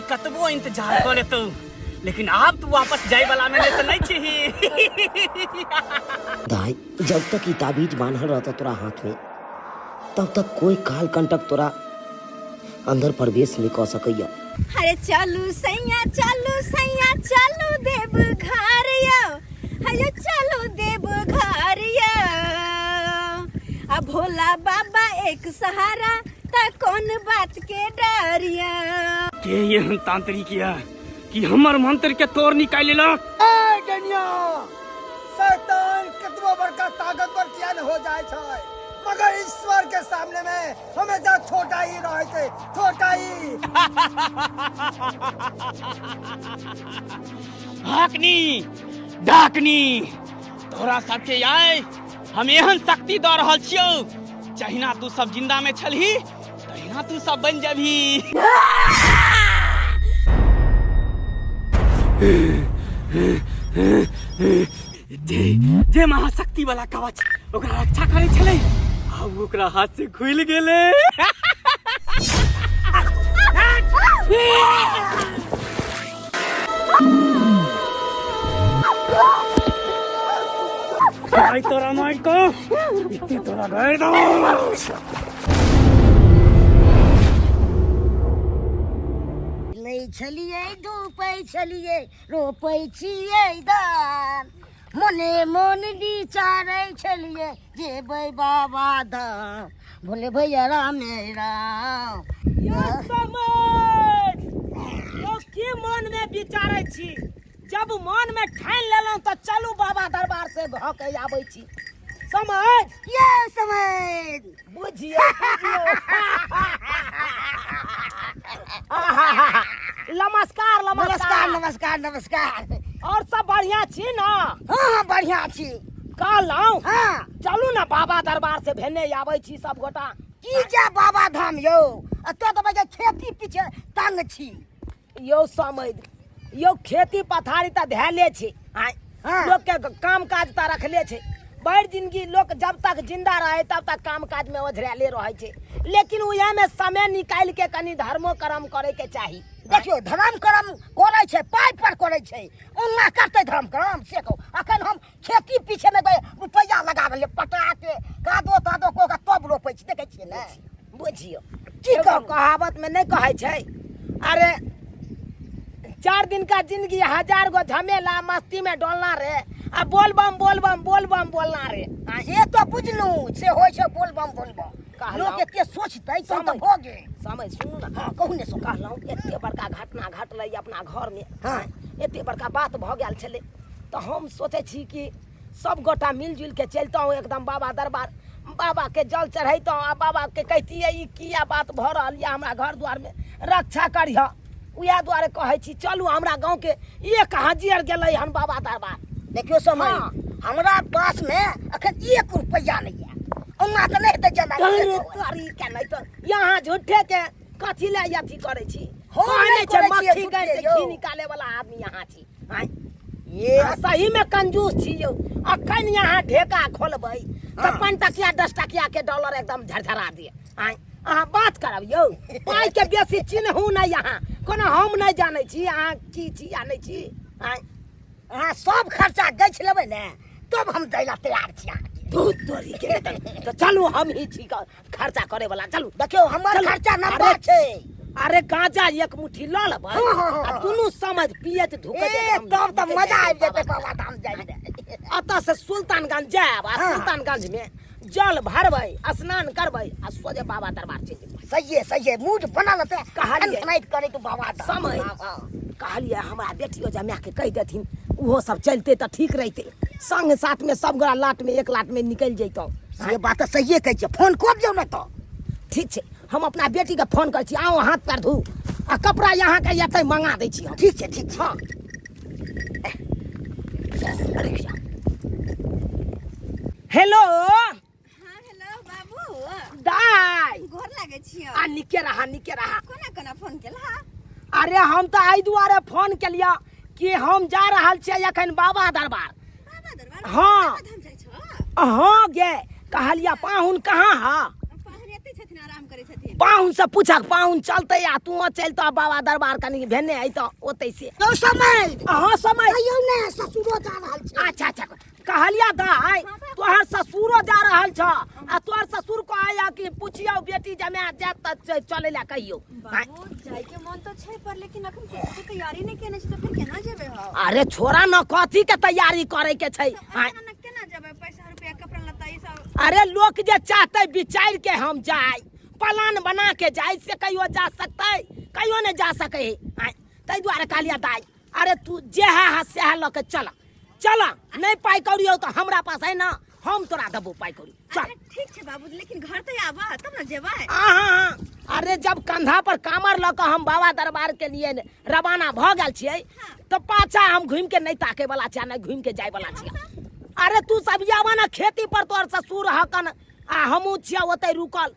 कतबो इंतजार कऽ लेतौ, लेकिन आब तू वापस जाय वाला में से नहीं छिही। दाई, जब तक ई ताबीज बान्हल रहता तोरा हाथ में, तब तक कोई काल कंटक तोरा अंदर प्रवेश नहीं कऽ सकैया। अरे चलू सैया, चलू सैया, चलू देव घर यौ, हयो चलू देव घर यौ। आ भोला बाबा एक सहारा, त कौन बात के डर यौ। के एहन तांत्रिक या कि हमर मंत्र के तोड़ निकालि लेलक? ए डनिया, शैतान कतबो बड़का ताकतवर किया न हो जाए छै, मगर ईश्वर के सामने में हमेशा छोटा ही रहे छै, छोटा ही। हाकनी डाकनी, तोरा सबके आय हम एहन शक्ति दऽ रहल छियौ, जहिना तू सब जिंदा में छलही तहिना तू सब बन जबही। जे जे महाशक्ति वाला कवच ओकरा रक्षा करै छलै, आब ओकरा हाथ से खुलि गेलै। आई तोरा मार को इतने तोरा गाड़ दो। लै छलियै, धूपै छलियै, रोपै छियै धान, मोने मोन विचारै छलियै जेबै बाबा धाम। भोले भैया रामे राम। यौ समझ यौ, की मन में विचारै छी? जब मन में ठानि लेलहुँ तऽ चलू बाबा दरबार से भऽ के आबै छी। समझ यौ समझ बुझियौ बुझियौ। आहाहाहा। नमस्कार नमस्कार नमस्कार नमस्कार। और सब बढ़िया छी ना? हाँ हाँ बढ़िया छी। कहलहुँ हाँ चलू ना बाबा दरबार से भेने आबै छी सब गोटा। की जा बाबा धाम यौ, एतऽ तऽ बजे खेती पीछे तंग छी। यौ समझ यौ, खेती पथारी तऽ धैले छै। आँय हाँ। लोक के काम काज तऽ रखले छै। भरि जिंदगी लोक जब तक जिंदा रहे तब तक काम काज में ओझरायले रहे छै, लेकिन उएह में समय निकालि के कनि धर्मो कर्म करे के चाही। देखियौ, धर्म कर्म करै छै, पाइ पर करै छै, ओना करतै धर्म कर्म से कहू। अखन हम खेती पीछे में गए रुपैआ लगा रहलियै, पटा के कादो तादो कऽ के तब रोपै छी, देखै छियै ने। बुझियौ की एगो कहू? कहावत में नहीं कहै छै, अरे 4 दिन का जिंदगी 1000 गो झमेला मस्ती में डोलना रे, आ बोल बम बोल बम बोल बम बोलना रे। आ से तऽ बुझलहुँ, से होइ छै बोल बम बोल बम। कहलहुँ। लोक एते सोचतै तहन तऽ समय। भऽ गेल। समय सुनू ना। हाँ कहू ने। सुनू। कहलहुँ एते बड़का घटना घटलै अपना घर में, हाँ। एते बड़का बात भऽ गेल छलै, तऽ हम सोचै छी कि सब गोटा मिलजुल के चलितहुँ एकदम बाबा दरबार, बाबा के जल चढ़ैतहुँ आ बाबा के कहितियै ई किया बात भऽ रहल यऽ हमरा घर द्वार में, रक्षा करिह। उएह दुआरे कहै छी चलू, हमरा गाँव के 1000 गेलै हन बाबा दरबार। देखियौ समय, हाँ। हमरा पास में अखन 1 रुपैआ नहीं है, ओना तऽ नहि हेतै जेना। अरे तोरी के नहीं तऽ यहाँ झूठे के कथी ले अथी करै छी? हम कहै नहि नहि छै करै छियै मक्खी झूठे गाय से यौ। घी निकाले वाला आदमी यहाँ छी। आँय? ये आ सही में कंजूस छी यौ। अखन यहाँ ढेका खोलबै तऽ 5 टकिया 10 टकिया के डॉलर एकदम झरझरा दिए। आँय अहाँ बात करब यौ, पाइ के बेसी चिन्हू नहि यहाँ, कोनो हम नहि जानै छी अहाँ की छी या नहि छी। आँय अहाँ सब खर्चा गछि लेबै ने तब हम दै ला तैयार छी अहाँके। धूत तोरी के तऽ चलू, हम ही छी खर्चा करे वाला, चलू। देखियौ हमर चलू। खर्चा नंबर अरे छै। अरे गांजा 1 मुट्ठी लऽ लेबै हाँ, हाँ, हाँ, आ हाँ। दुनू समझ पियत धुकैत ए, एकदम तब तऽ धुकैत मजा आबि बाबा जेतै बाबा धाम जाइ मे। एतऽ से सुल्तानगंज जायब आ हाँ। सुल्तानगंज में जल भरबै, स्नान करबै आ सोझे बाबा दरबार चलि जेबै। सहिए सहिए, मूड बनल हेतै। कहलियै। खनखनाइत करैत बाबा धाम। समय। हाँ, हाँ। कहलियै हमरा बेटियो जमाए के कहि देथिन, ओहो सब चलतै तऽ ठीक रहितै, संग साथ में सब गोरा लाट में एक लाट में निकलि जैतहुँ। से बात तऽ सहिए कहै छियै, फोन कऽ दियौ ने तऽ। ठीक छै, हम अपना बेटी के फोन करै छी। आउ हाथ पैर धू आ कपड़ा अहाँके एतै मंगा दै छी हम। ठीक छै ठीक छै। हाँ। अरे भैया। हेलो। हाँ हेलो बाबू। दाई। गोर लागै छियौ। आ निके रहा निके रहा। कोना कोना फोन केलहा? अरे हम तऽ एहि दुआरे फोन केलियऽ कि हम जा रहल छियै अखन बाबा दरबार। बाबा दरबार? हाँ। बाबा धाम जाइ छौ? हाँ गे, कहलियै पाहुन कहाँ हा? पाहुन एतै छथिन छथिन, आराम करै छथिन। पाहुन से पूछक, पाहुन चलते आ तू चलतऽ बाबा दरबार कनी भेने अयतऽ ओतै से। यौ समय। अहाँ समय। कहियौ ने, ससुरो जा रहल छै। अच्छा अच्छा, कहलिया दाइ, तोहर ससुरो जा रहल छ आ तोहर ससुर कहैया कि पुछियौ बेटी जमाए जायत तऽ चलै लए कहियौ। बाबू, जाय के मन तो छै पर लेकिन अखन कुछ के तैयारी नहीं केने छी, तो फिर केना जेबे हम? अरे छोड़ा न, कथी के तैयारी करे के छै? तो आँय। अचानक केना जेबे? पैसा रुपया कपड़ा लत्ता ई सब। अरे लोक जे चाहते विचार के हम जाय, प्लान बना के जाय, से कहियो जा सकते? कहियो नहीं जा सके है। आँय, ताहि दुआरे कहलिया दाइ, अरे तू जे है हा से है लऽ के चल चल, नहीं पाइ कौड़ी हो तो हमरा पास है ना, हम तोरा देबो पाइ कौड़ी, चल। अच्छा ठीक छै बाबू, लेकिन घर तो आबा तब न जेबै। हाँ, अरे जब कंधा पर कामर लऽ कऽ हम बाबा दरबार के लिए रवाना भऽ गेल छियै तऽ पाछा हम घुमि के नहि ताके वाला छियै, नहि घुमि के जाय वाला छियै। अरे तू सब आबा ना खेती पर, तोहर ससुर हकन आ हमहूँ छियै ओतै रुकल,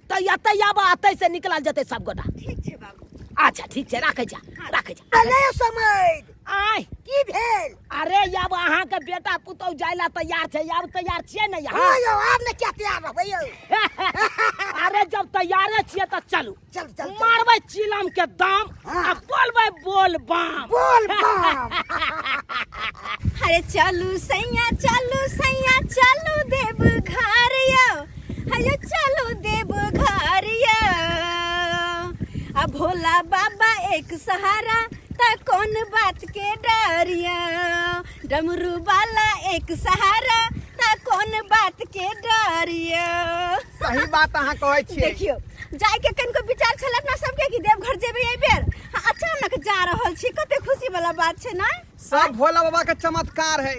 तऽ एतै आबऽ, एतै से निकलल जेतै सब गोटा। ठीक छै बाबू। अच्छा ठीक छै, राखै जा, राखै जा। अरे समय। आय। की भेल? अरे आब अहाँके बेटा पुतहु जाय ला तैयार छै, आब तैयार छियै ने यहाँ? हाँ यौ, आब ने क्या तैयार रहबै यौ। अरे जब तैयारे छियै तऽ चलू। चल चल चल। मारबै चिलम के दाम हाँ। आ बोलबै बोल बाम। बोल बाम। अरे चलू सैया, चलू सैया, चलू देव घर यौ, हयो चलू देव घर यौ। आ भोला बाबा एक सहारा त कौन बात के डर यौ, डमरू वाला एक सहारा त कौन बात के डर यौ। सही बात अहाँ कहै छियै। देखियौ, जाय के कनिको विचार छल अपना सबके कि देवघर जेबै एहि बेर, आ अचानक जा रहल छी, कते खुशी वाला बात छै ना? सब भोला बाबा के चमत्कार है,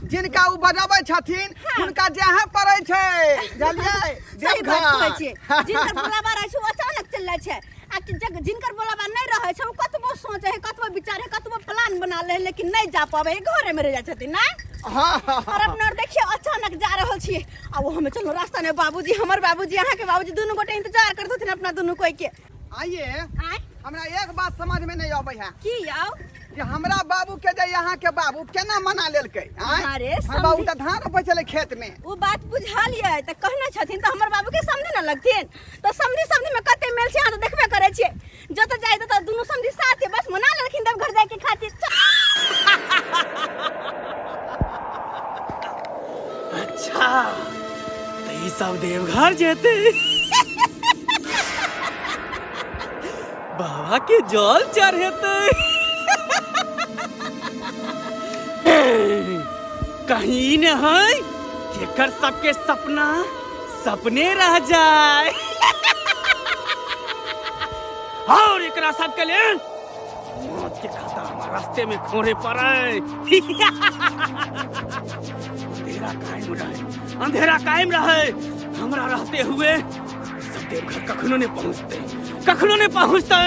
जिनका ओ बजाबै छथिन हुनका जहाँ पड़ै छै, जानलियै? सही बात देवघर। कहै छियै, जिनकर बोलाबा रहै छै ओ अचानक चलि जाइ छै, आ कि जिनकर बोलाबा नहि रहै छै ओ कतबो सोचै है, कतबो विचार है, कतबो प्लान बना ले है, लेकिन नहि जा पाबै है, घरे में रहि जाइ छथिन ना? हाँ, हाँ, और अपना और देखियौ अचानक जा रहल छियै, आ ओ हमे चलू रास्ता में, बाबूजी हमर बाबूजी अहाँके बाबूजी दुनू गोटे इंतजार करैत हथिन अपना दुनू कोई के। आइए। आँय? हमरा एक बात समझ में नहीं आबै है। की आउ? जे हमरा बाबू के जे यहाँ के बाबू केना मना लेलकै? आँय? अरे हमर बाबू समझी- तऽ धान रोपै छलै खेत में। ओ बात बुझलियै तऽ कहने छथिन तऽ हमर बाबू के समझे न लगथिन, तऽ समझी समझी में कते मेल छै अहाँ तऽ देखबे करै छियै, जतऽ जाइ ततऽ दुनू समझी साथे, बस मना लेलखिन देवघर जाय के खातिर। अच्छा तऽ ई सब देवघर जेतै, बाबा के जल चढ़ेतै। कहीं ई ने है कि एकर सबके सपना सपने रह जाए और एकरा सबके लेल मौत के खाता हमार रास्ते में खोरे पड़े। अंधेरा कायम रहे, अंधेरा कायम रहे, हमरा रहते हुए सब देवघर कखनो नहीं पहुंचते, कखनो नहीं पहुंचते।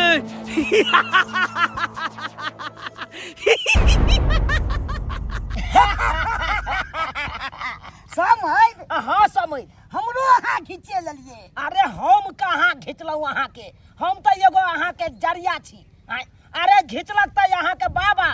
समय। हाँ समय। हमरो अहाँ घिचे लेलिए। अरे हम कहाँ घिचलहुँ अहाँके, हम तऽ एगो अहाँके जरिया छी। आँय, अरे घिचलक तऽ अहाँके बाबा,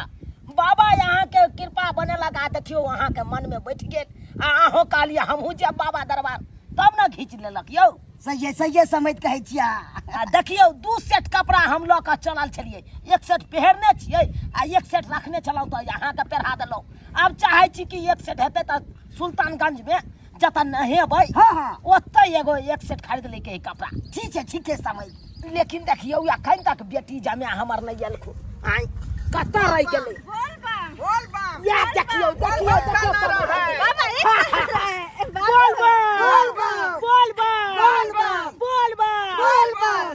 बाबा अहाँके कृपा बनेलक आ देखियौ अहाँके मनमे बैठ गेल आ अहूँ कहलियै हमहूँ जायब बाबा दरबार, तब ने घीच लेलक यौ। सहिए सहिए समझ कहै छियै। आ देखियौ 2 सेट कपड़ा हम लऽ कऽ चलल छलियै, 1 सेट पहिरने छियै आ 1 सेट रखने छलहुँ तऽ अहाँके पहिरा देलहुँ। आब चाहै छी कि 1 सेट हेतै तऽ सुल्तानगंजमे जतऽ नहेबै, हाँ, हाँ। ओतै एगो 1 सेट खरीद लैके है कपड़ा। ठीक छै, ठीक छै समझ। लेकिन देखियौ एखन तक बेटी जमाए हमर नहि एलखुन, आँय कतऽ रहि गेलै? बोल बम। बोल बम। या देखियौ, देखियौ, बोल देखियौ, बम, सब नारा है। बाबा एक साथ रहे। बोल बम। बोल बम। बोल बम। बोल बम। बोल बम। बोल बम।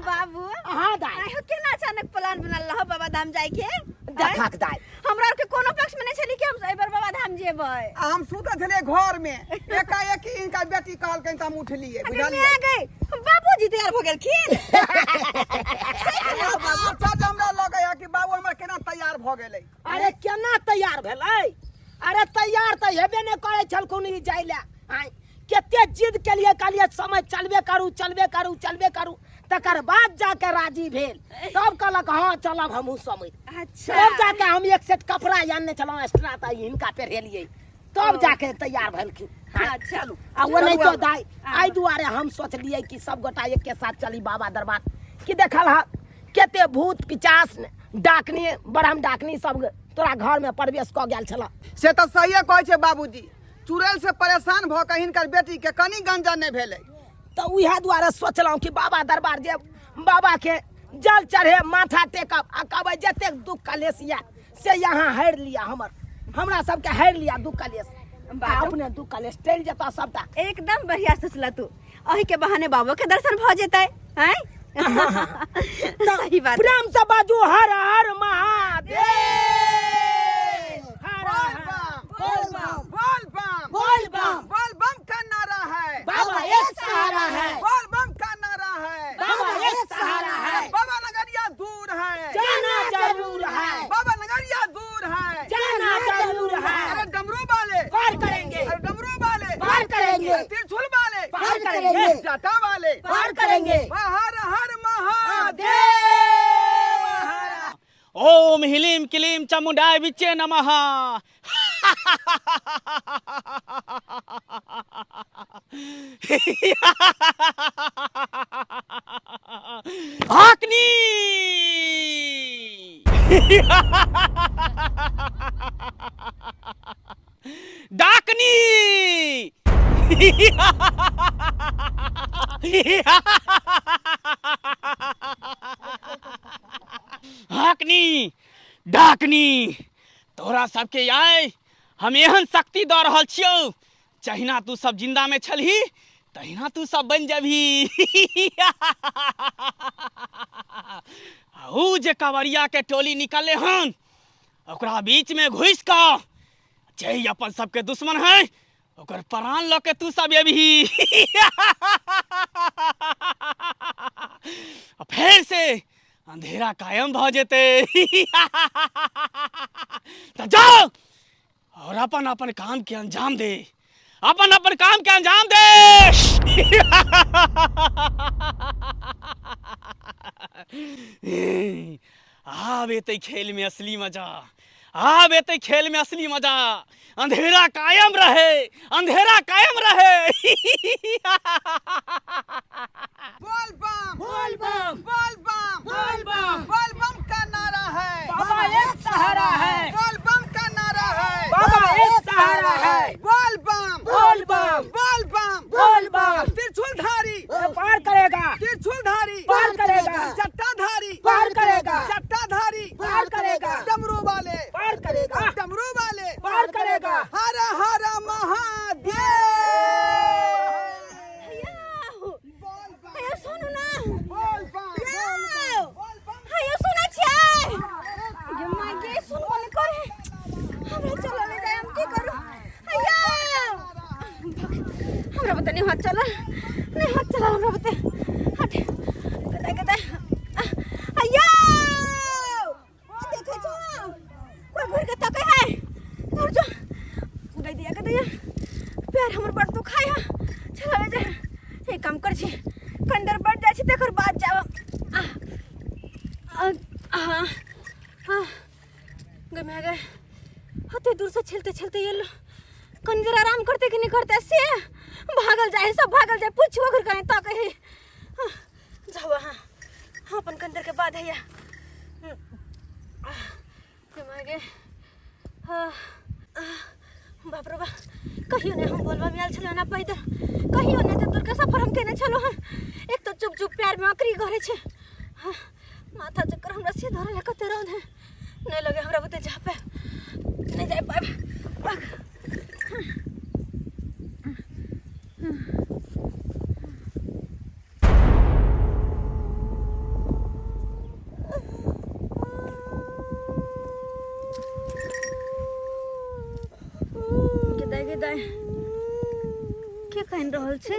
बाबू। हाँ दाई। आइ केना अचानक प्लान बनल रहो बाबा धाम जाय के? देखक दाई। हमरा आर के कोनो पक्ष में नहीं छली कि हम एहि बेर बाबा धाम जेबै। आ हम सुतल छलियै घर में, एकाएक इनका बेटी कहलकनि तऽ हम उठलियै, अरे बुझलियै? मैं गई, बाबूजी तैयार भऽ गेलखिन। अच्छा जे हमरा लगैया कि बाबू हमर केना तैयार भऽ गेलै। अरे केना तैयार भेलै? अरे तैयार तऽ हेबे नहि करै छलखुन ई जाय लए। आँय कते जिद केलियै, कहलियै समय चलबे करू, चलबे करू, चलबे करू, तकर बाद जाके राजी भेल, तब कहलक हाँ चलब हमहूँ समय। अच्छा। तब जाके हम 1 सेट कपड़ा आनने छलहुँ एक्स्ट्रा, तऽ हिनका पहिरेलियै। तब जाके तैयार भेलखिन। हाँ, चलू। आ वो नहीं तो दाई एहि दुआरे हम सोचलियै कि सब गोटा एक के साथ चली बाबा दरबार कि देखल हा कते भूत पिचास डाकनी ब्रह्म डाकनी सब तोरा घर में प्रवेश कऽ गेल छल। से तऽ सहिए कहै छै बाबूजी, चुड़ैल से परेशान भऽ कऽ हिनकर बेटी के कनि गंजन नहि भेलै। तऽ उएह दुआरे सोचलहुँ कि बाबा दरबार जे बाबा के जल चढ़े माथा टेकब आ कहबै जतेक दुख कलेश यऽ से यहाँ हारि लिअ, हमर हमरा सबके हारि लिअ दुख कलेश, आ अपने दुख कलेश टलि जेतऽ सबटा। एकदम बढ़िया सोचला तू, अही के बहाने बाबो के दर्शन भऽ जेतै। हैं, सही बात। प्रेम से बाजू हर हर महादेव। हर बोल हर बम, बोल बम, बोल बम, बोल बम, बोल बम का नारा है, बाबा एक सहारा है, बोल बम का नारा है, बाबा एक सहारा है, बाबा नगरिया दूर है, जाना जरूर है, बाबा नगरिया दूर है, जाना जरूर है। अरे डमरू वाले पार करेंगे, अरे डमरू वाले पार करेंगे, अरे त्रिशूल वाले पार करेंगे, जाता वाले पार करेंगे, हर हर महादेव। ओम ह्लीम क्लीम चामुंडाय विच्चे नमः। हाकनी डाकनी हाकनी डाकनी, तोरा सबके आइ हम एहन शक्ति दऽ रहल छियौ, जहिना तू सब जिंदा में छलही तहिना तू सब बनि जेबही। आ ऊ जे कांवरिया के टोली निकलले हन ओकरा बीच में घुसि कऽ जे ई अपन सबके दुश्मन है ओकर प्राण लऽ के तू सब एबही, आ फेर से अंधेरा कायम भऽ जेतै। तऽ जाओ और अपन अपन काम के अंजाम दे, अपन अपन काम के अंजाम दे। आब एतै खेल में असली मजा, आब एतै खेल में असली मजा। अंधेरा कायम रहे, अंधेरा कायम रहे। बोल बम, बोल बम, बोल बम, बोल बम, बोल बम का नारा है, बाबा एक सहारा है, बोल बम का नारा है, बाबा एक सहारा है, बोल बम, बोल बम, बोल बम, बोल बम, त्रिशूलधारी पार करेगा, त्रिशूलधारी पार करेगा, चट्टाधारी पार करेगा, चट्टाधारी पार करेगा, डमरू वाले पार करेगा, डमरू वाले पार करेगा, हर हर महादेव। बोल बम, हेयौ सुनू ना, बोल बम, यौ, बोल बम, हेयौ सुनै छियै? गे माय गे, सुनबो नहि करे, हमरा चलल नहि जाय, हम की करू? हैया हमरा बते नहि हाथ चलल, नहि हाथ चलल हमरा बते। हट कतऽ कतऽ। हैया देखै छौ कोइ घुरि के तकै है? दूर जो। गई दिया गई दिया, पैर हमर बड़ दुखाय है, चल जा। एक काम कर छी, कंदर बढ़ जाइ छी तकर बाद जाब। आ आ आ गई मैं गए, हते दूर से छलते छलते एलो, कनी देर आराम करते कि नहीं करते से भागल जाए, सब भागल जाए। पूछबो कर कहीं तक है। जाओ। हाँ हाँ, अपन कंदर के बाद है या गे। हाँ, बाप रे बा, कहियो नहीं हम बोलबा में आयल छलहुँ ना पैदल, कहियो नहीं तऽ दूर के सफर हम केने छलहुँ हँ। एक तऽ चुप चुप पैर में अकरी गरे छै। हाँ, माथा चक्कर हमरा से धरल है, कते रौद है, नहीं लगे हमरा बुते जा पायब, नहीं जाय पायब। भाग। गे दाइ, के कानि रहल छै?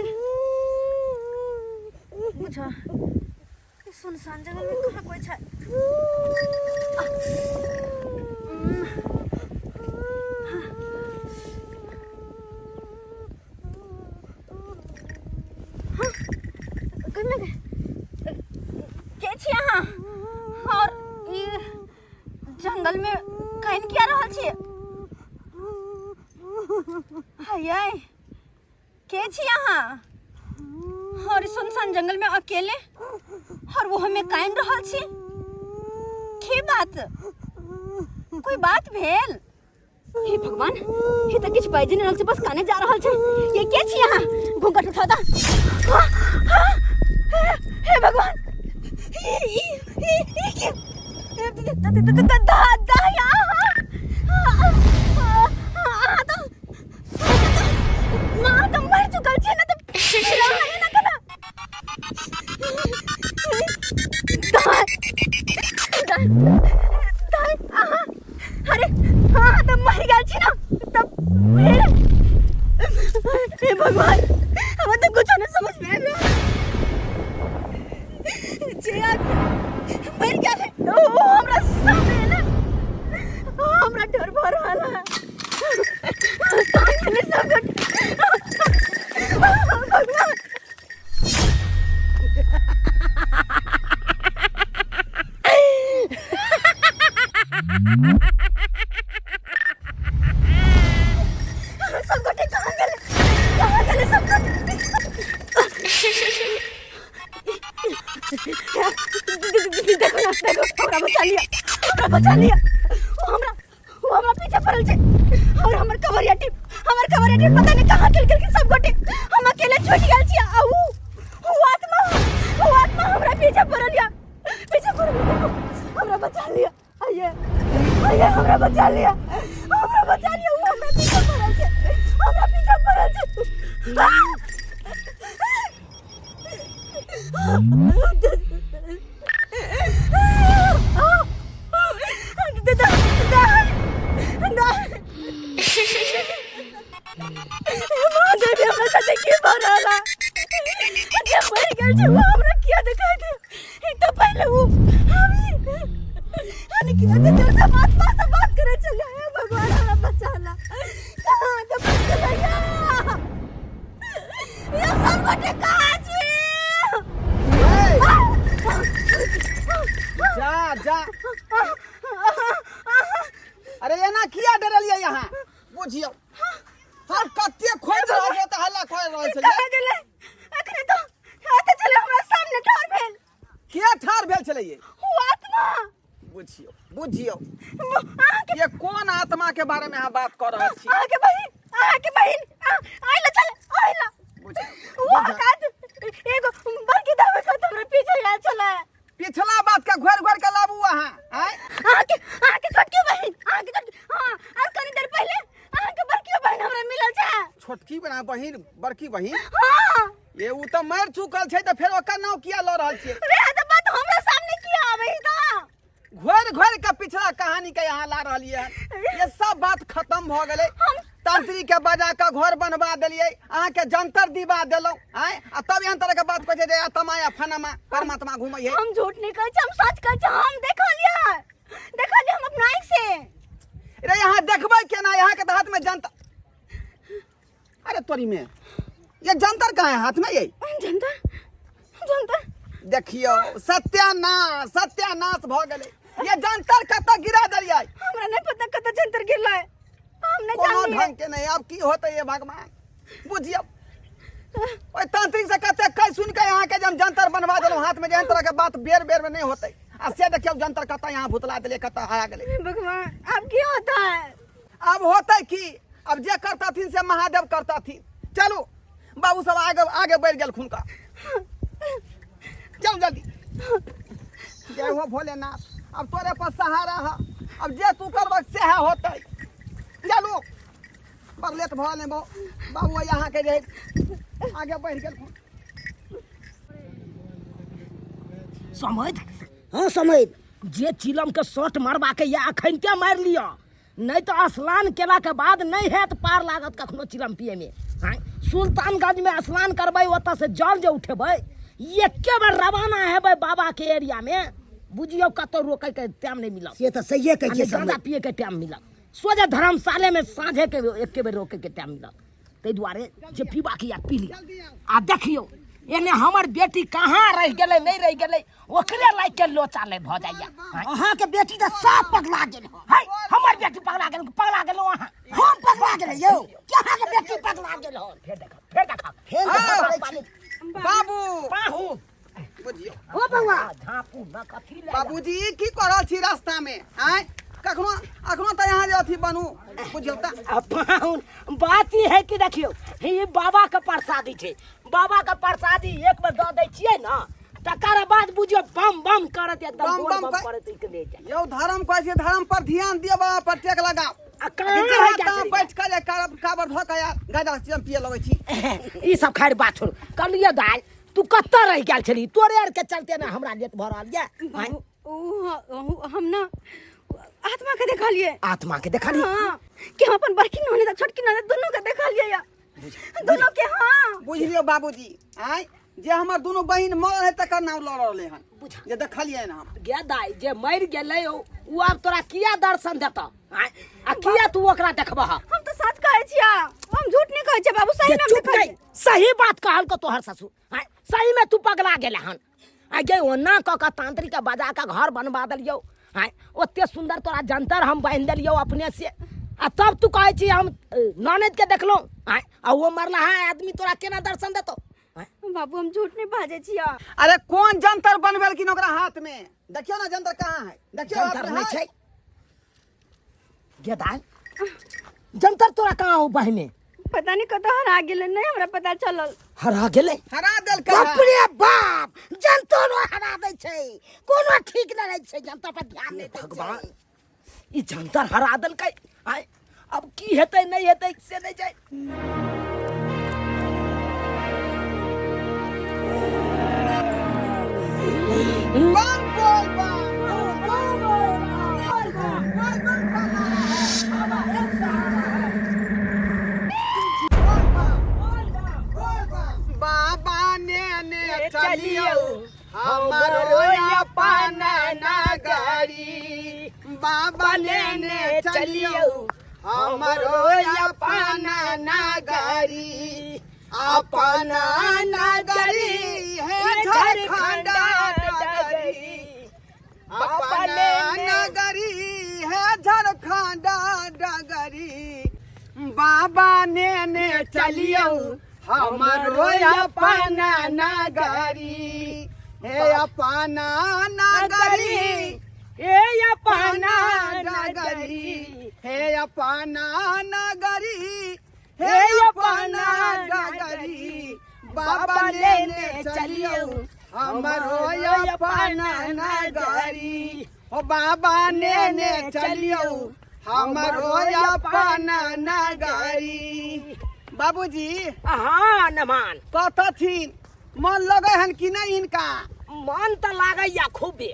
बुझ सुनसान जगह में कहाँ कोई छै? के छी अहाँ और ई जंगल में काइन किया रहल छी? हाय के छी अहाँ और सुनसान जंगल में अकेले और वो हमें कान रहल छी के बात कोई बात भेल हे भगवान हे त किछु बाजि नहि रहल छै बस काने जा रहल छै ये के छी अहाँ घूंघट उठा दा हाँ, हाँ, हे भगवान ई ई ई ई के दा दा दा अहाँ अहाँ तऽ माँ तऽ मरि चुकल छै ने तऽ फेर अहाँ एना केना दाय दाय दाय अहाँ अरे अहाँ तऽ मरि गेल छी ने तऽ फेर हे भगवान हमरा तऽ कुछो नहि समझ में आबि रहल जे आदमी मरि गेल है ओ हमरा सामने एला हमरा डर भऽ रहल है कहाँ गेलै सब गोटे? भगवान सब गोटे कहाँ गेलै कहाँ गेलै सब गोटे देखो ना देखो हमरा बचा लिया हमरा बचा लिया ओ हमरा ओ हमरा पीछे पड़ल छै और हमर कवरिया टीम हमर कवरिया टीम पता नहीं कहाँ चल गेलखिन सब गोटे हम अकेले छूट गेल छी आ ऊ ऊ आत्मा ऊ आत्मा हमरा पीछे पड़ल या पीछे पड़ल या। देखो हमरा बचा लिया आइए आइए हमरा बचा लिया हमरा बचा लिया ऊ हमरा पीछे पड़ल छै हमरा पीछे पड़ल छै आ! भगवान हमरा बचाला कहाँ के बचलैया यौ सब गोटे कहाँ छी जा जा अरे एना किया डरलियै यहाँ बुझियौ हम कते खोजि रहल छियै तऽ हल्ला खोजि रहल छलियै कहाँ गेलै अखने तो हाथ छलै हमरा सामने ठाढ़ भेल किया ठाढ़ भेल छलैयै ओ आत्मा बुझियौ बुझियौ अहाँके ये कोन आत्मा के बारे में अहाँ बात कऽ रहल छी अहाँके बहिन अहाँके बहिन आइला चल आइला बुझियौ वो काज एगो बड़की दावे का हमरा पीछे आयल छलै पिछला बात के घोर घोर के लाबू अहाँ आँय अहाँके अहाँके छोटकी बहिन अहाँके छोटकी हाँ और कनी देर पहले अहाँके बड़की बहिन हमरा मिलल छै छोटकी बना बहिन बड़की बहिन हाँ ये उ तऽ मरि चुकल छै तऽ फेर ओकर नाम किया लऽ रहल छियै रे तऽ बात हमरा सामने किया आबै तऽ घोर घोर के पिछला कहानी के यहाँ ला रहलियै हन ये सब बात खत्म भऽ गेलै तांत्रिक के बजा के घर बनवा देलियै अहाँके जंतर दिवा देलहुँ आँय आ तब एहन तरह के बात कहै छै जे आत्मा या फनामा परमात्मा घुमै है हम झूठ नहीं कहै छी हम सच कहै छी हम देखलियै देखलियै हम अपना आँखि से रे यहाँ देखबै केना यहाँ के तऽ हाथ में जंतर अरे तोरी में ये जंतर कहाँ है हाथ में ये जंतर जंतर देखियो सत्यानाश सत्यानाश भऽ गेलै ये जंतर कतऽ गिरा देलियै हमरा नहीं पता कतऽ जंतर गिरलै हम नहीं कोनो जानलियै ढंग के नहीं अब की होतै ये भगवान बुझियौ ओहि तांत्रिक से कते कहि सुनि के अहाँके जे हम जंतर बनवा देलहुँ हाथ में जे एहन तरह के बात बेर बेर में नहीं होतै आ से देखियौ जंतर कतऽ यहाँ भुतला देलियै कतऽ हरा गेलै हे भगवान अब की होता है अब होतै की अब जे करतथिन से महादेव करतथिन चलू बाबू सब आगे आगे बढ़ि गेलखुन का चल जल्दी जय हो भोलेनाथ अब तोरे पर सहारा है अब जे तू करबक सएह होतै चलू बड़ लेट भऽ गेलै बाबू अहाँके जे आगे बढ़ि गेलखुन समझ हाँ समझ जे चिलम के शॉट मारबाके या अखनते मारि लिअ नहि तऽ स्नान केलाके बाद नहि हैत पार लागत कखनो चिलम पियैमे आँय सुल्तानगंजमे स्नान करबै ओतऽसँ जल जे उठेबै एके बेर रवाना हेबै बाबाके एरियामे बुझियौ कतौ रोकैके टाइम नहि मिलत से तऽ सहिए कहै आ छियै नहि गाँजा समझ पियैके टाइम मिलत सोझे धर्मशालेमे साँझेके एके बेर रोकैके टाइम मिलत ताहि दुआरे जे पीबाके यऽ पी लिअ आ देखियौ एने हमर बेटी कहाँ रहि गेलै नहि रहि गेलै ओकरे लागि के लोचा नहि भऽ जाइया। अहाँके बेटी तऽ साफ पगला गेल हँ। है हमर बेटी पगला गेल, पगला गेलहुँ अहाँ। हम पगला गेलै यौ कि अहाँके बेटी पगला गेल हन? फेर देखब, फेर देखब। फेर हाँ। देखब करै छी। बाबू पाहु बुझियौ ओ बौआ झाँपू न कथी लए। बाबूजी ई की कऽ रहल छी रास्ता में? आँय, कखनो अखनो तऽ यहाँ जे अथी बनू, बुझियौ तऽ। आ पाहुन, बात ई है कि देखियौ, ई बाबा के प्रसादी छै। बाबा के प्रसादी एक बेर दऽ दै छियै ने, तकर बाद बुझियौ बम बम करत एकदम, बम बोल बम बम करत ई के ले जाय। यौ धर्म कहै छै, धर्म पर ध्यान दिअ, बाबा पर टेक लगाओ। आ कहाँ रहि जाइ तहाँ छै? बैठ कऽ जे काबर धऽ कऽ यार गाजा चिलम पिए लगै छी। ई सब खैर बात छोड़ू। कहलियै दाइ, तू कतऽ रहि गेल छली? तोरे आर के चलते ने हमरा लेट भऽ रहल यऽ। बाबू, ओ हम ना आत्मा के देखलिए। आत्मा के देखलिए? हाँ, कि हम अपन बड़की ननद आ छोटकी ननद दुनू के देखलिए या, दुनू के। हाँ बुझलियौ बाबूजी, आँय, जे हमर दुनू बहिन मरल है तकर नाम लऽ रहलै हन। बुझा। जे देखलियै हन हम। गे दाइ, जे मरि गेलै ओ आब तोरा किया दर्शन देतौ? आँय, आ किया तू ओकरा देखबह? हम तऽ सच कहै छियै, हम झूठ नहि कहै छियै बाबू, सही गे में हम चुप देखलियै। नहीं, सही बात कहल को तोहर ससुर। आँय, सही में तू पगला गेल हन। आ गे ओना कऽ कऽ तांत्रिक के बजा कऽ घर बनवा देलियौ। आँय, ओते सुंदर तोरा जंतर हम बान्हि देलियौ अपने से, आ तब तू कहै छी हम ननद के देखलहुँ। आँय, आ ओ मरलहा आदमी तोरा केना दर्शन देतौ? आँय? बाबू, हम झूठ नहीं बाजै छियै। अरे कोन जंतर बनबेलखिन ओकरा हाथ में? देखियौ ने जंतर कहाँ है, देखियौ हाथ जंतर में नहीं है। छै। गे दाइ, जंतर तोरा कहाँ हो बहिने? पता नहीं कतऽ हरा गेलै, नहीं हमरा पता चलल। हरा गेलै? हरा देलकै। बाप रे बाप, जंतरो हरा दै छै, कोनो ठीक नहि रहै छै, जंतर पर ध्यान नहि दै छै। भगवान, ई जंतर हरा देलकै। आय अब की हेतै नहि हेतै से नहि जाय। बम बोल बम, बोल बम, बोल बम का नारा है। बोल बम, बोल बम। बाबा ने ने चलियौ हमरो अपन नगरी, बाबा लेने चलियौ हमरो अपन नगरी, अपन नगरी है झारखंड नगरी, अपन नगरी है झारखंड नगरी, बाबा नेने चलियौ हमरो अपन नगरी, हे अपन नगरी, हे अपन नगरी, हे अपन नगरी, हे अपन नगरी, बाबा लेने चलियौ हमरो अपन नगरी, ओ बाबा नेने चलियौ हमरो अपन नगरी। बाबूजी। हाँ नमान। कतथिन मन लगै हन कि नहि हिनका? मन तऽ लागैया, खूबे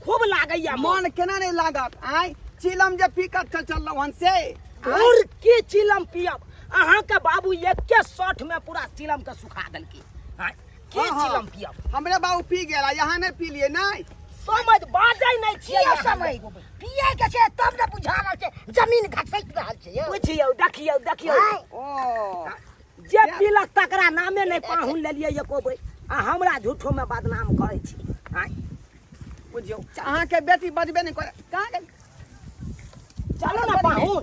खूब लागैया मन। मन केना नहि लागत? आँय, चिलम जे पी कऽ चललहुँ हन से आँय? और की चिलम पियब, अहाँके बाबू एके शॉट में पूरा चिलम के सुखा देलकी। आँय, की हाँ, हाँ। चिलम पियब? हमरे बाबू पी गेला, यहाँ नहि पी लिए नहि। समझ बाजै नहि छियै किया अहाँ। समझ पियै के छै तब ने बुझा रहल छै, जमीन घसकि रहल छै यौ। बुझियौ, देखियौ देखियौ। आँय? ओ जे पीलक तकरा नामे नहि पाहुन लेलियै एको बेर, आ हमरा झूठो में बदनाम करै छी। आँय? बुझियौ, अहाँके बेटी बजबे नहि करे, कहाँ गेल? चलो ने पाहुन,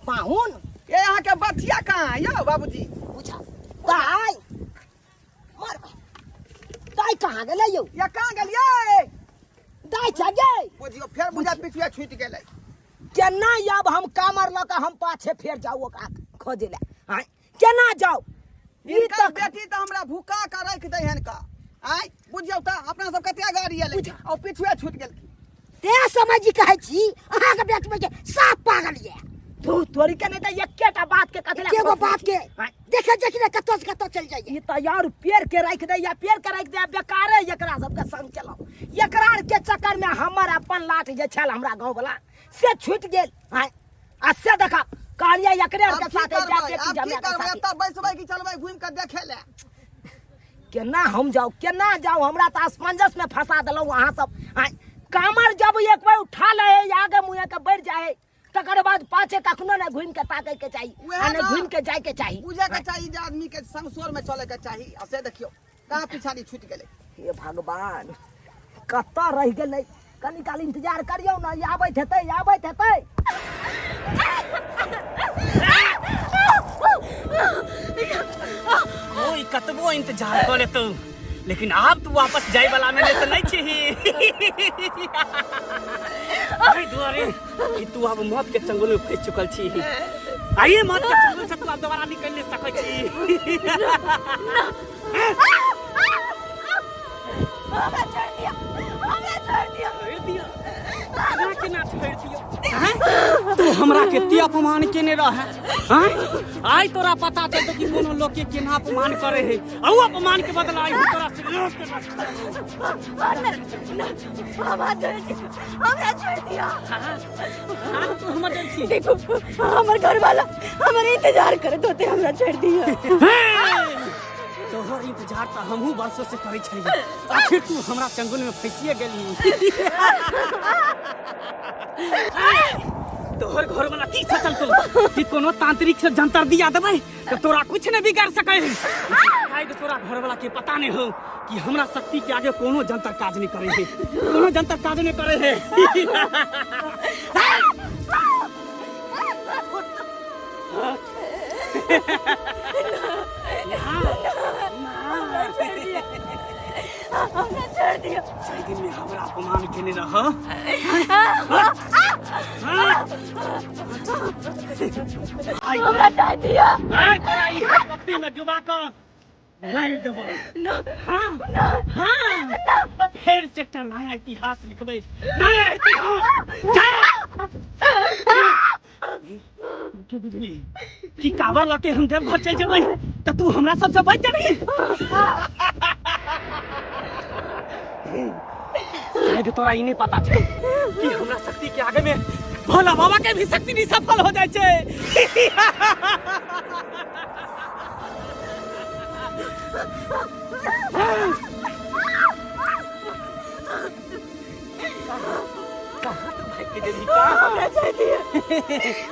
पाहुन। ए अहाँके बचिया कहाँ है यौ बाबूजी? बुझा दाइ मर, दाइ कहाँ गेलै यौ? या कहाँ गेलियै? दाइ छै गे। बुझियौ फेर बुझा पिछुआ छूटि गेलै। केना आब हम कामर लऽ कऽ हम पाछे फेर जाउ ओकरा खोजै लए? आँय, केना जाउ? ई हिनकर तऽ बेटी तऽ हमरा भूखा कऽ राखि दै हन का। आँय बुझियौ तऽ अपना सब कते गाड़ी एलै आ पिछुए छूटि गेलखिन। तें समझ कहै छी अहाँके बेटी के साफ पागल ये। तू तोरी के नहीं तऽ एकेटा बात के कथी लए एकेगो खोजै बात छी? के आँय? देखे देखी ने कतौ से कतौ चलि जाइए। ई तऽ यार पेड़ के राखि दैया, पेड़ के राखि दैया, बेकारे एकरा सबके संग चलाउ। एकरा आर के चक्कर में हमर अपन लाट जे छल हमरा गाँव वाला से छूटि गेल। आँय, आ से देखा कहलियै एकरे आर आब के की साथे जाय करबै? बेटी आब की जमाय के करबै? साथे। एतऽ बैसबै कि चलबै घुमि कऽ देखै लए? केना हम जाउ, केना जाउ? हमरा तऽ असमंजस में फंसा देलहुँ अहाँ सब। आँय, कामर जब एक बार उठा ले है, आगे मुँहे के बढ़ि जाय है, तकर बाद पाछे कखनो नहि घुमि के ताकै के चाही उएह आ नहि ने। घुमि के जाय के चाही। बुझे के चाही जे आदमी के संगसोर में चले के चाही, आ से देखियौ। कहाँ पिछाड़ी छूटि गेलै हे भगवान कतऽ रहि गेलै कनी काल इंतजार करियौ ने ई आबैत हेतै आबैत हेतै कोई कतबो इंतजार कऽ लेतौ लेकिन आब तू वापस जाय वाला में तऽ नहीं छिही एहि दुआरे कि तू आब मौत के चंगुल में फंस चुकल छी आइए मौत के चंगुल से तू आब दोबारा निकल नहीं सकै छी हमरा छोड़ दिया हमरा छोड़ दिया छोड़ दिया हमरा केना छोड़ दिया हैं? तू हमरा केते अपमान केने रह हैं आइ तोरा पता चलतो कि कोनो लोग के केना अपमान करे है आ उ अपमान के बदला आइ हम तोरा से लोग के हमरा छोड़ दिया हमरा छोड़ दिया हाँ, तू हमर जाइ छी देखो हमर घर वाला हमर इंतजार करत होते हमरा छोड़ दिया तोहर इंतजार तऽ हमहूँ वर्षों से करै छलियै आखिर तू हमरा चंगुल में फंसिए गेली तोहर घर वाला की सोचल तू कि कोनो तांत्रिक से जंतर दिया देबै तऽ तोरा कुछ नहीं बिगाड़ सकै है शायद तोरा घर वाला के पता नहीं हो कि हमरा शक्ति के आगे कोनो जंतर काज नहीं करे है कोनो जंतर काज नहीं करे है हमरा छोड़ दिया जाहि दिन में हमरा अपमान केने रह हमरा छोड़ दिया तोरा ई शक्ति में डुबा कऽ मारि देबो हाँ हाँ फेर से एकटा नया इतिहास लिखबै नया इतिहास जा! की बुझली कि काबर लके हम देवघर चलि जेबै तऽ तू हमरा सबसँ बचि जेबही शायद तोरा ई नहि पता छै कि हमरा शक्ति के आगे में भोला बाबा के भी शक्ति नहीं सफल हो जाइ छै कहाँ तू भाग के जेबही कहाँ हमरा छोड़ दिया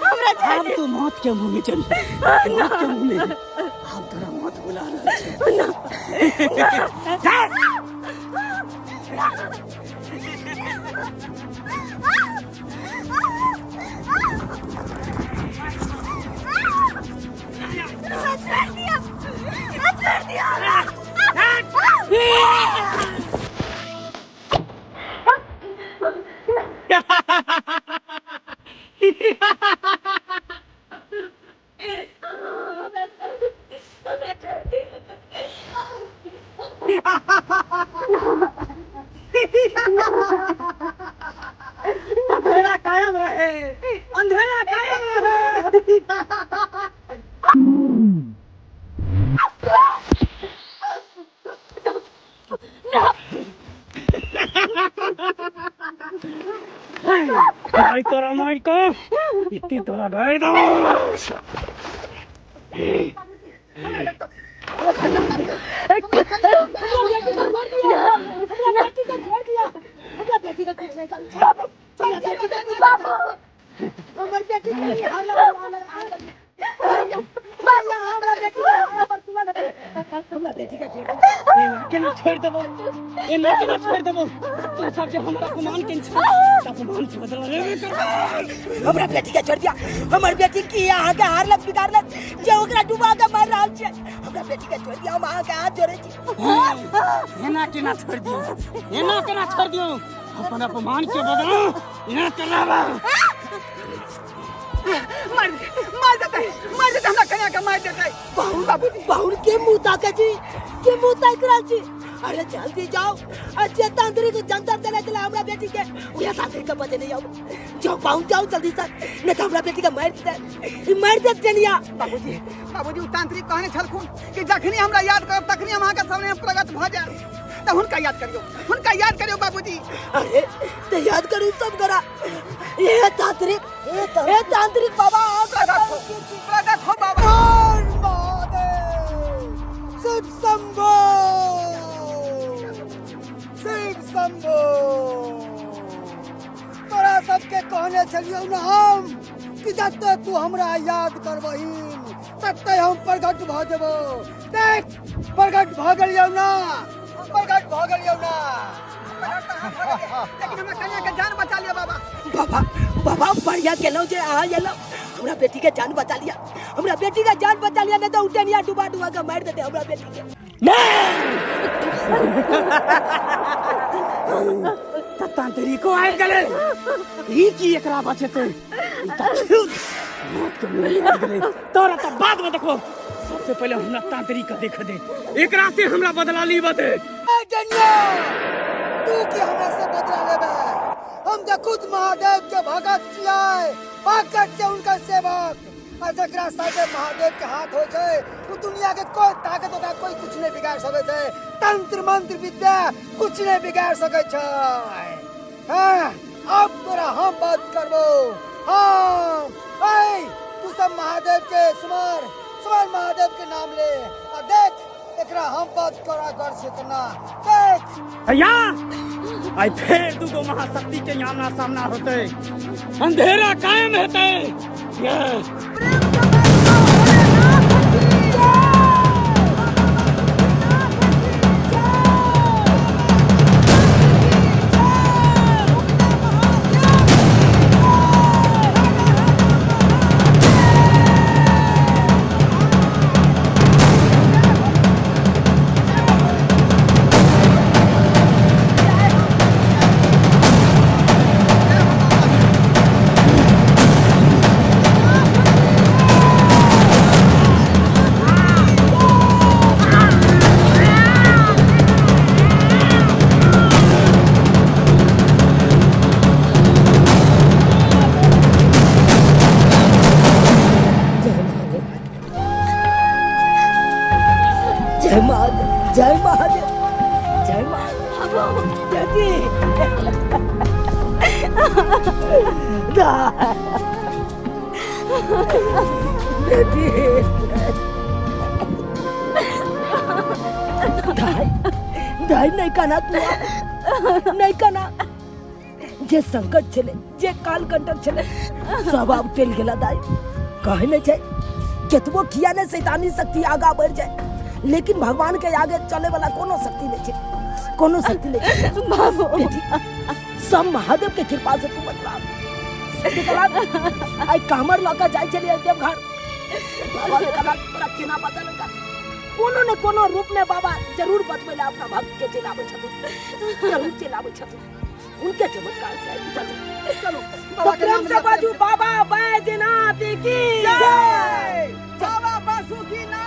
हमरा छोड़ आब तू मौत के मुंह में चल मौत के मुंह में आब तोरा मौत बुला रहल छै जा! हमरा छोड़ दिया हमरा छोड़ दिया अंधेरा कायम रहे अंधेरा कायम रहे भाई तोरा मार को इतनी तोरा भाई दो केना छोड़ि देबो एना केना छोड़ि देबो तू सब जे हमरा अपमान केने छै तऽ अपमान के बदला लेबे करबै हमरा बेटी के छोड़ दिया हमर बेटी की अहाँके हारलक बिगाड़लक जे ओकरा डुबा के मारि रहल छै हमरा बेटी के छोड़ दिया हम अहाँके हाथ जोड़ै छी एना केना छोड़ि दियौ एना केना छोड़ि दियौ अपन अपमान के बदला एना करबा मार मार देतै मार देतै हमरा कन्या के मार देतै बाहुन बाबूजी बाहुन के मुंह ताके छी के मुंह ताक रहल छी अरे जल्दी जाओ आ जे तांत्रिक जंतर देने छलै हमरा बेटी के उहे तांत्रिक के बजेने आउ जाओ बाहुन जाओ जल्दी से नहीं तो हमरा बेटी के मारि देतै ई मारि देत जनिया बाबूजी बाबूजी ओ तांत्रिक कहने छलखुन कि जखनी हमरा याद करब तखनी हम अहाँके सामने प्रकट भऽ जायब तऽ हुनका याद करियौ हुनका याद करियौ बाबूजी अरे तो याद करू सब करा ये तांत्रिक ये तांत्रिक बाबा आप प्रकट हो प्रकट हो बाबा शिव शंभो शिव शंभो तोरा सबके कहने छलियौ ने हम कि जते तू हमरा याद करबही तते हम प्रकट भऽ जेबो देख। प्रकट भऽ गेलियौ ना, प्रकट भऽ गेलियौ ना। लेकिन हमरा कन्या के जान बचा लिया बाबा। बाबा बाबा, बढ़िया केलहुँ जे अहाँ एलहुँ, हमरा बेटी के जान बचा लिया, हमरा बेटी के जान बचा लिया, नहीं तो उठनिया डुबा डुबा के मारि देते हमरा बेटी के। तऽ तांत्रिको आबि गेलै, ई की एकरा बचेतै? ई तऽ मौत के मुँह आबि गेलै। तोरा तऽ बाद में देखो, सबसे पहिले हमरा तांत्रिक के देख दे, एकरा से हमरा बदला ली बदे। ए डनिया, तू की हमरा से बदला लेबे? हम तऽ खुद महादेव के भगत छियै, भगत से उनकर सेवक, आ जकरा साथे महादेव के हाथ होइ छै ओ दुनिया के कोई ताकत ओकरा कोई कुछ नहीं बिगाड़ सकै छै, तंत्र मंत्र विद्या कुछ नहीं बिगाड़ सकै छै। हाँ, अब तोरा हम बात करबो हम। ऐ तू सब महादेव के सुमर सुमर, महादेव के नाम ले आ देख एकरा हम बात करा कर छै केना, देख। भैया, आइ फेर दूगो महाशक्ति के आमना सामना होते, अंधेरा कायम हेतै। ये जय महादेव, जय महादेव, जय महादेव, जय महादेव। बेटी बेटी, दाई दाई, नहीं काना तू, नहीं काना। जे संकट छलै, जे काल कंटक छलै, सब आब टलि गेला दाई। कहै नहि छै, केतबो किया ने शैतानी शक्ति आगा बढ़ि जाए, लेकिन भगवान के आगे चले वाला कोनो शक्ति नहीं छै, कोनो शक्ति नहीं छै। बाबू बेटी, सब महादेव के कृपा से तू बचला। निकला आई कामर लऽ कऽ जाइ छलियै देवघर, बाबा के कला तोरा केना बचल? कोनो ने कोनो रूप में बाबा जरूर बचबै लए अपना भक्त के चलि आबै छथुन, जरूर चलि आबै छथुन। उनके चमत्कार से आई बचल। चलो तो प्रेम से बाजू, बाबा बैद्यनाथ की जय, बाबा बासुकीनाथ।